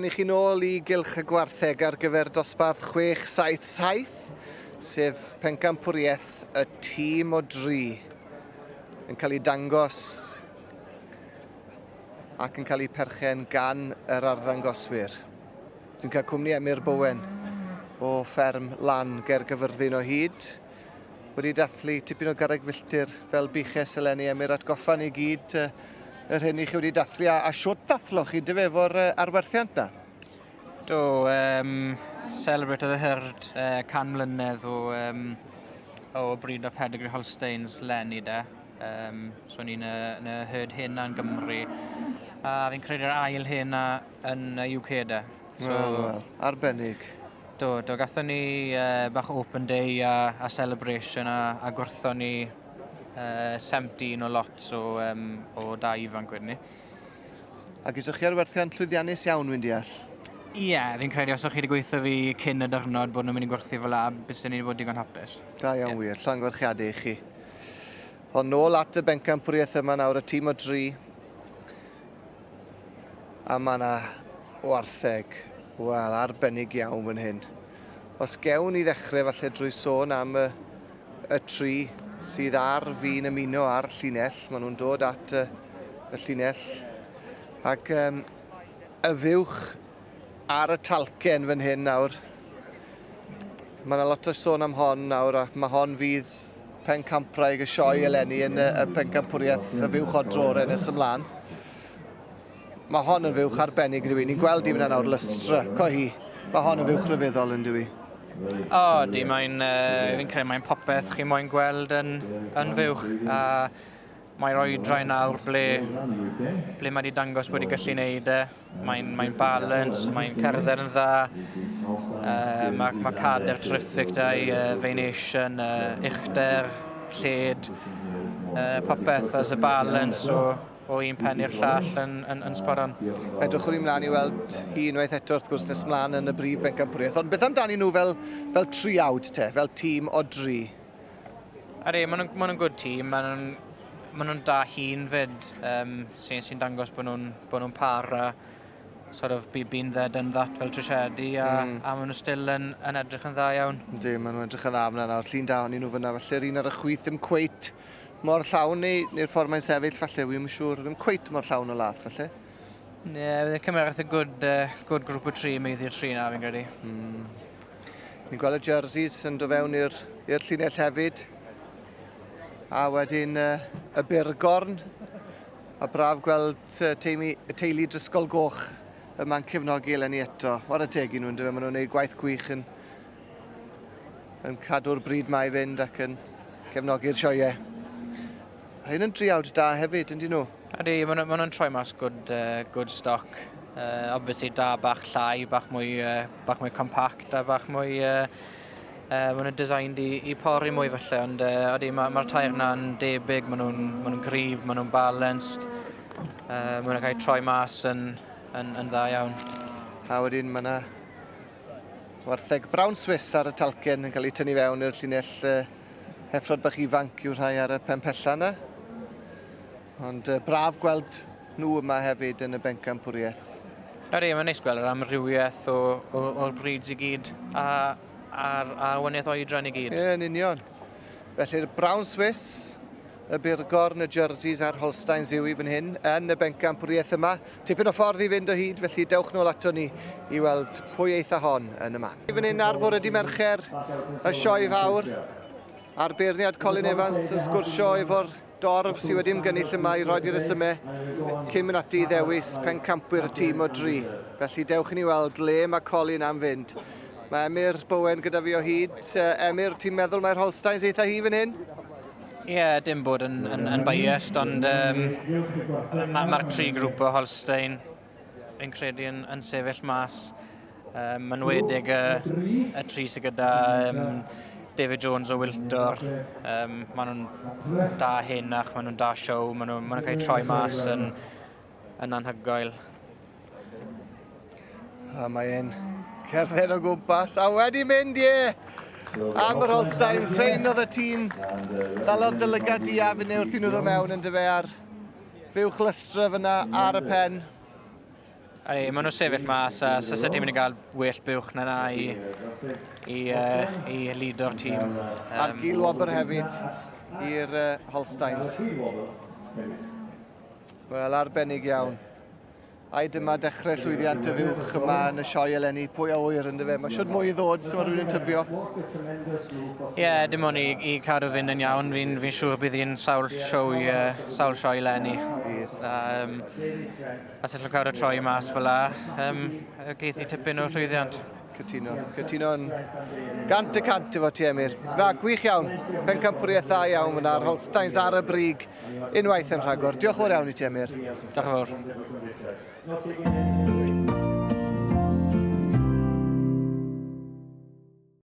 Ni chi nôl i Gylch y Gwartheg ar gyfer dosbarth 677, sef pencampwriaeth y tîm o dri yn cael ei dangos ac yn cael ei perchen gan yr arddangoswyr. Dwi'n cael cwmni Emyr Bowen o fferm Lan ger Gyfyrddin o hyd. Wedi dathlu tipyn o garreg filltir fel buches eleni, Emyr, atgoffa ni gyd yr hyn i chi wedi dathlu a, a siwt ddathloch chi dyfe efo'r arwerthiant na? Do, um, celebrate the herd uh, can mlynedd o, um, o bryd o pedigree Holsteins lenni de. Um, so ni'n y, yn y herd hena yn Gymru. A fi'n credu'r ail hena yn y UK de. So, wel, wel, arbennig. Do, do, gathon ni uh, bach o open day a, a celebration a, a gwerthon ni uh, 17 o lots o, um, o da ifanc wedyn ni. A gysoch chi arwerthiant llwyddiannus iawn, wy'n deall? Ie, yeah, fi'n credu os o'ch chi wedi gweithio fi cyn y dyrnod bod nhw'n mynd i gwerthu fel la, bys ni wedi bod digon hapus. Da iawn yeah. wir, llongyfarchiadau i chi. Ond nôl at y bencampwriaeth yma nawr, y tîm o dri. A mae yna wartheg, wel, arbennig iawn fan hyn. Os gewn ni ddechrau falle drwy sôn am y, y tri sydd ar fin ymuno â'r llinell. Maen nhw'n dod at y, y llinell. Ac um, y fuwch ar y talcen fan hyn nawr. Mae yna lot o sôn am hon nawr, a mae hon fydd pencampwraig y sioe eleni yn y, y pencampwriaeth y fuwch o drore nes ymlaen. Mae hon yn fuwch arbennig yn dywi. Ni'n gweld i fyna nawr lystra, co hi. Mae hon yn fuwch rhyfeddol yn dywi. O, di, mae'n, uh, fi'n credu mae'n popeth chi moyn gweld yn, yn fuwch. A mae'r oedran nawr ble, ble mae wedi dangos bod wedi gallu neud e. Mae'n mae balance, mae'n cerdded yn dda. Uh, mae, mae cader terrific da i, uh, veination, uh, uchder, lled, uh, popeth as a balance o, o un pen i'r llall yn, yn, yn spot on. Edrychwn i mlaen i weld hi unwaith eto wrth gwrs nes mlaen yn y brif bencampwriaeth. Ond beth amdani nhw fel, fel triawd te, fel tîm o dri? Ydy, maen nhw'n ma nhw good tîm, maen nhw'n ma nhw da hun fyd, um, sy'n sy dangos bod nhw'n bod nhw para sort of been there, done that fel trisiedi, a, mm. a maen nhw still yn, yn edrych yn dda iawn. Yndi, maen nhw'n edrych yn dda fyna nawr. Llun da o'n nhw fyna, felly'r un ar y chwith ddim cweit mor llawn neu, neu'r ffordd mae'n sefyll falle, wi'm yn siŵr, ddim cweit mor llawn o lath falle. Ie, yeah, bydd e'n cymryd a good, uh, good grŵp o tri meiddi'r tri na, fi'n credu. Mm. Ni'n gweld y jerseys yn dod fewn i'r llinell hefyd. A wedyn uh, y burgorn. A braf gweld uh, teimi, y teulu Drysgol Goch yma'n cefnogi eleni eto. Wara teg i nhw, ynddo fe, maen nhw'n gwneud gwaith gwych yn yn cadw'r bryd ma i fynd ac yn cefnogi'r sioeau. Rhain yn driawd da hefyd, yndyn nhw? Ydy, maen nhw'n ma nhw troi mas good, uh, good stock. Uh, obviously da bach llai, bach mwy, uh, bach mwy compact a bach mwy... Uh, uh, maen nhw'n designed i, i pori mwy falle, ond uh, ydy, mae'r ma, tair na'n debyg, maen nhw'n ma nhw gryf, maen nhw'n balanced, uh, maen nhw'n cael troi mas yn, yn, yn dda iawn. A wedyn mae yna Wartheg brown Swiss ar y talcen yn cael eu tynnu fewn i'r llinell uh, heffrod bach ifanc yw'r rhai ar y pen pella yna. Ond uh, braf gweld nhw yma hefyd yn y bencampwriaeth. Ydy, mae'n neis gweld yr amrywiaeth o, o, o'r breeds i gyd a, a'r a waniaeth oedran i gyd. Ie, yn union. Felly'r Brown Swiss, y Burgorn, y Jerseys a'r Holsteins yw i fan hyn yn y bencampwriaeth yma. Tipyn o ffordd i fynd o hyd, felly dewch nôl ato ni i weld pwy eitha hon yn y man. Fan hyn ar fore di Mercher, y sioe fawr, a'r beirniad Colin Evans yn sgwrsio efo'r dorf sydd wedi ymgynnull yma i roi i'r resymau cyn mynd ati i ddewis pencampwyr y tîm o dri. Felly dewch i ni weld le mae Colin am fynd. Mae Emyr Bowen gyda fi o hyd. Emyr, ti'n meddwl mae'r Holsteins eitha hi fan hyn? Ie, yeah, dim bod yn, yn, yn biased, ond um, mae'r ma tri grŵp o Holstein fi'n credu yn, yn sefyll mas. Um, yn wedig y, y tri sydd gyda um, David Jones o Wiltor. Um, maen nhw'n da henach, maen nhw'n da show, maen nhw'n ma nhw cael troi mas yn, yn anhygoel. A mae e'n cerdded o gwmpas, a wedi mynd, ie! Am yr Holsteins, rhain oedd y tîm ddalodd dy lygad di a finne wrth i nhw ddod mewn yn dyfe ar fuwch lystra fyna ar y pen. Ydy, maen nhw'n sefyll mas a so ti'n mynd i gael well buwch na na i, i, uh, i lido'r tîm. A'r gil wobr hefyd i'r uh, Holsteins. Wel, arbennig iawn. Ai dyma dechrau llwyddiant y fuwch yma yn y sioe eleni, pwy a ŵyr ynddo fe? Mae siwr mwy i ddod, sy'n rhywun yn tybio. Ie, yeah, dim ond i, i cadw fynd yn iawn. Fi'n fi siŵr bydd hi'n sawl sioe, uh, sawl sioe eleni. Bydd. A, um, a sut cadw troi mas fel la, um, geith hi tipyn o llwyddiant. Cytuno. Cytuno'n 100% efo ti, Emyr. Na, gwych iawn. Pencampwriaeth dda iawn fyna. A'r Holsteins ar y brig unwaith yn rhagor. Diolch yn fawr iawn i ti, Emyr. Diolch yn fawr.